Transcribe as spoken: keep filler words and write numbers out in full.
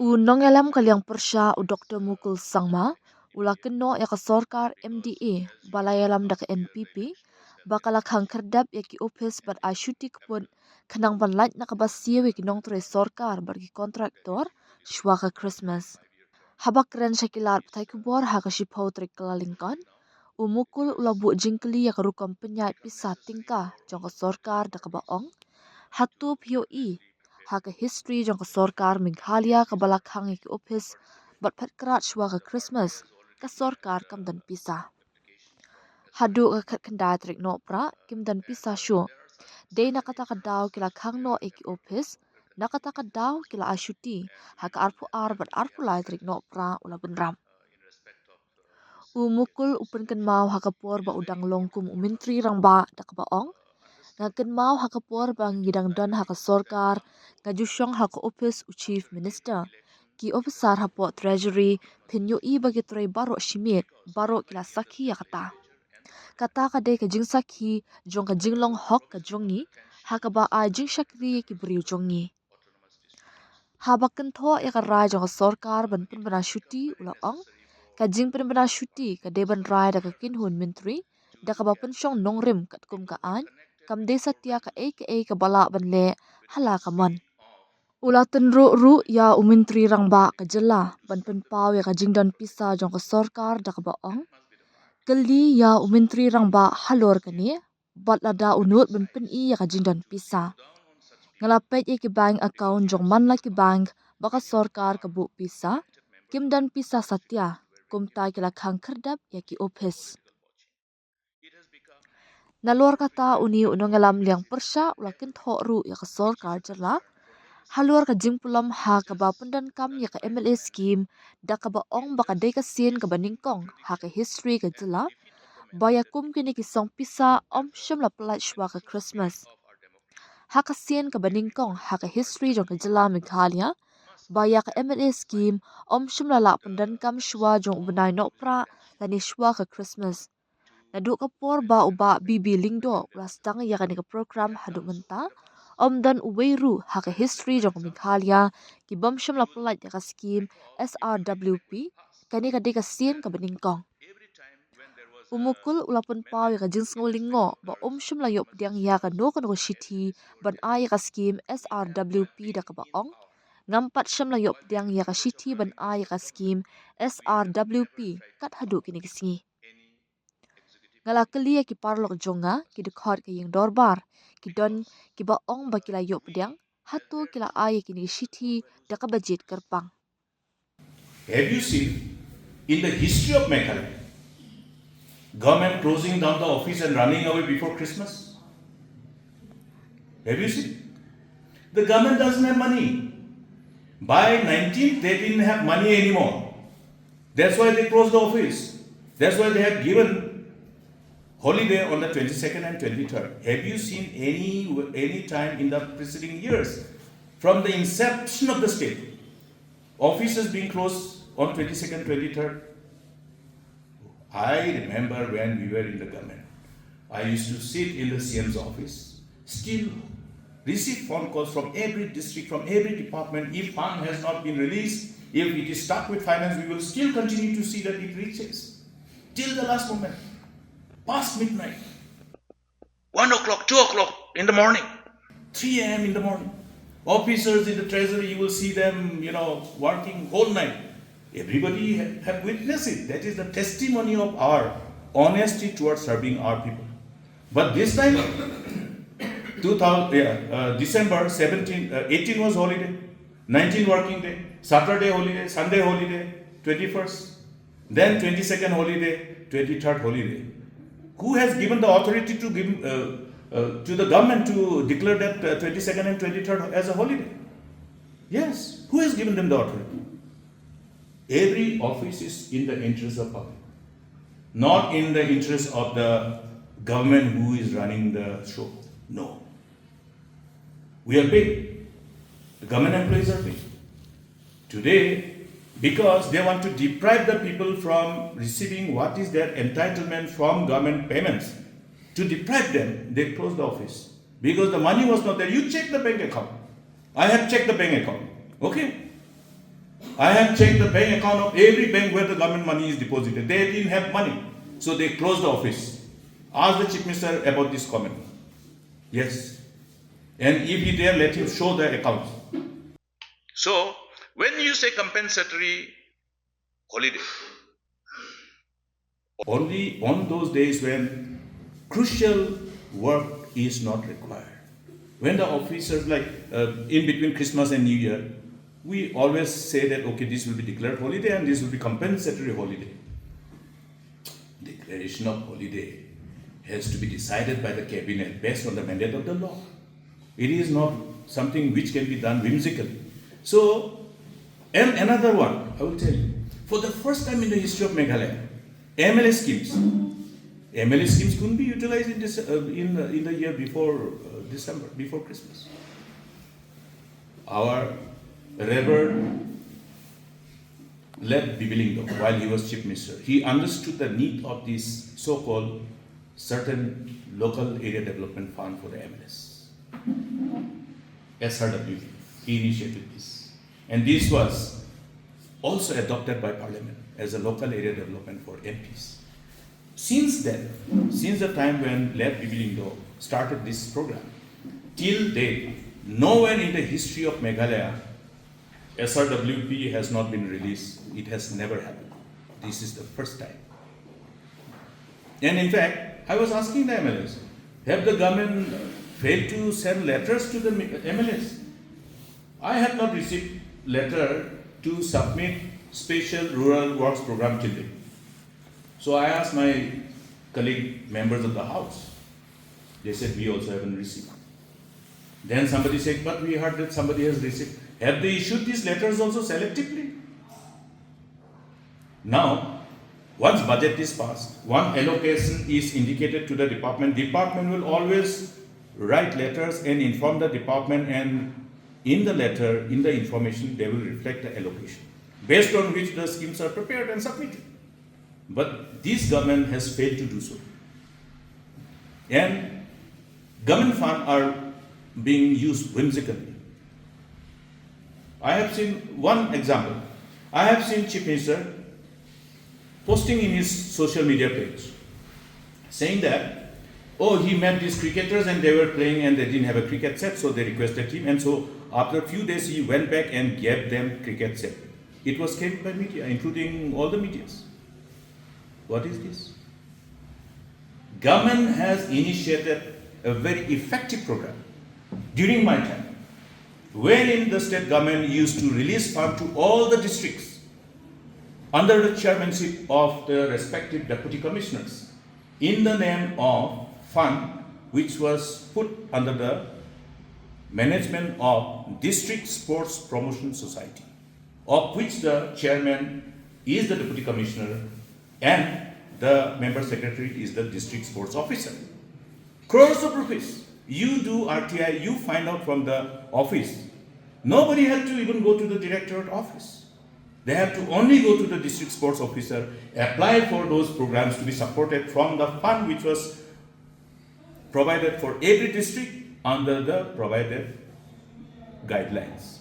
U nongïalam ka liang pyrshah u Doktor Mukul Sangma u la kynnoh ïa ka sorkar M D A ba la ïalam da ka N P P ba ka la khang khyrdep ïa ki ophis bad ai shuti kput khnang ban lait na kaba siew ïa ki nongtrei sorkar bad ki kontraktor shuwa ka Krismas. Haba kren sha ki lad pathai khubor ha ka shiphew tarik Kyllalyngkot, u Mukul u la buh jingkylli ïa ka rukom pynïaid pisa tyngka jong ka sorkar da kaba ong, hato phi ïohi ha ka history jong ka sorkar Meghalaya kaba la khang ïa ki ophis bad phet krad shuwa ka Krismas ka sorkar kam don pisa. Haduh ka khatkhyndai tarik Nohprah kim don pisa shuh. Dei na kata ka daw ki la khang noh ïa ki ophis, na kata ka daw ki la ai shuti ha ka arphew ar bad arphew lai tarik Nohprah u la bynrap. U Mukul u pynkynmaw ha ka por ba u dang long kum u Myntri Rangbah da kaba ong, nga kynmaw ha ka por ba ngi dang don ha ka sorkar, nga ju shong ha ka ophis u Chief Minister. Ki ophisar hapoh Treasury, phin ïohi ba ki trei baroh shi miet, baroh ki la sakhi ïa kata. Kata ka dei ka jingsakhi jong ka jinglong hok ka jong ngi ha kaba ai jingshakri ïa ki briew jong ngi. Haba kynthoh ïa ka rai jong ka sorkar ban pynbna shuti u la ong, ka jingpynbna shuti ka dei ban rai da ka kynhun myntri da kaba pynshong nongrim katkum ka aiñ, kam dei satia kaei kaei kaba lah ban leh ha la ka mon. U la tynruh ruh ïa u Myntri Rangbah ka jylla ban pynpaw ïa ka jingdon pisa jong ka sorkar da kaba ong, kylli ïa u Myntri Rangbah halor kane bad lada u nud ban pyni ïa ka jingdon pisa. Nga la peit ïa ki bank account jong man la ki bank ba ka sorkar ka buh pisa, kim don pisa satia, kumta ki la khang khyrdep ïa ki ophis. Nalor kata une u nongïalam liang pyrshah u la kynthoh ruh ïa ka sorkar jylla halor ka jingpulom ha kaba pyndonkam ïa ka M L A scheme da kaba ong ba ka dei ka sien kaba nyngkong ha ka history ka jylla ba ïa kum kine ki song pisa ym shym la pyllait shuwa ka Krismas. Ha ka sien kaba nyngkong ha ka history jong ka jylla Meghalaya ba ïa ka M L A scheme ym shym la lah pyndonkam shuwa jong u bnai Nohprah lane shuwa ka Krismas. Naduh ka por ba u Bah B B Lyngdoh u la sdang ïa kane ka program haduh mynta, ym don uwei ruh ha ka history jong ka Meghalaya ki bym shym la pyllait ïa ka scheme S R W P, kane ka dei ka sien kaba nyngkong. U Mukul u la pynpaw ïa ka jingsngew lyngngoh ba um shym la ïoh pdiang ïa kano kano ka shithi ban ai ïa ka scheme S R W P da kaba ong, ngam pat shym la ïoh pdiang ïa ka shithi ban ai ïa ka scheme S R W P kat haduh kine ki sngi. Nga la kylli ïa ki paralok jong nga, ki dkhot ka ïing dorbar, ki don kiba ong ba ki la ïoh pdiang, hato ki la ai ïa kine ki shithi da ka budget kyrpang. Have you seen in the history of Meghalaya, government closing down the office and running away before Christmas? Have you seen? The government doesn't have money. By nineteenth, they didn't have money anymore. That's why they closed the office. That's why they have given holiday on the twenty-second and twenty-third. Have you seen any any time in the preceding years, from the inception of the state, offices being closed on twenty-second, twenty-third? I remember when we were in the government, I used to sit in the C M's office, still receive phone calls from every district, from every department. If fund has not been released, if it is stuck with finance, we will still continue to see that it reaches till the last moment, past midnight, one o'clock, two o'clock in the morning, three a m in the morning. Officers in the treasury, you will see them, you know, working whole night. Everybody ha- have witnessed it. That is the testimony of our honesty towards serving our people. But this time, two thousand, yeah, uh, December seventeen, uh, eighteen was holiday, nineteen working day, Saturday holiday, Sunday holiday, twenty-first, then twenty-second holiday, twenty-third holiday. Who has given the authority to give uh, uh, to the government to declare that uh, twenty-second and twenty-third as a holiday? Yes, who has given them the authority? Every office is in the interest of public, not in the interest of the government who is running the show. No. We are paid. The government employees are paid. Today, because they want to deprive the people from receiving what is their entitlement from government payments, to deprive them, they closed the office. Because the money was not there. You check the bank account. I have checked the bank account. Okay? I have checked the bank account of every bank where the government money is deposited. They didn't have money. So they closed the office. Ask the Chief Minister about this comment. Yes. And if he dare, let him show the accounts. So, when you say compensatory holiday, only on those days when crucial work is not required. When the officers, like, uh, in between Christmas and New Year, we always say that, okay, this will be declared holiday and this will be compensatory holiday. Declaration of holiday has to be decided by the cabinet based on the mandate of the law. It is not something which can be done whimsically. So, and another one, I will tell you, for the first time in the history of Meghalaya, M L A schemes, M L A schemes couldn't be utilized in this, uh, in, uh, in the year before, uh, December, before Christmas. Our Reverend Late Bibi Lyngdoh, while he was Chief Minister, he understood the need of this so-called certain local area development fund for the M L As. S R W P. He initiated this. And this was also adopted by Parliament as a local area development for M Ps. Since then, since the time when Late Bibi Lyngdoh started this program, till date, nowhere in the history of Meghalaya, S R W P has not been released. It has never happened. This is the first time. And in fact, I was asking the M L As, have the government failed to send letters to the M L As? I have not received letter to submit special rural works program till date. So I asked my colleague members of the House. They said, "We also haven't received." Then somebody said, "But we heard that somebody has received." Have they issued these letters also selectively? Now, once budget is passed, one allocation is indicated to the department. Department will always write letters and inform the department, and in the letter, in the information, they will reflect the allocation based on which the schemes are prepared and submitted. But this government has failed to do so. And government funds are being used whimsically. I have seen one example. I have seen Chief Minister posting in his social media page saying that, oh, he met these cricketers and they were playing and they didn't have a cricket set, so they requested him. And so after a few days, he went back and gave them cricket set. It was claimed by media, including all the medias. What is this? Government has initiated a very effective program during my time, wherein the state government used to release fund to all the districts under the chairmanship of the respective deputy commissioners in the name of fund which was put under the management of District Sports Promotion Society, of which the chairman is the deputy commissioner and the member secretary is the district sports officer. Crores of rupees. You do R T I, you find out from the office. Nobody had to even go to the directorate office. They have to only go to the district sports officer, apply for those programs to be supported from the fund which was provided for every district under the provided guidelines.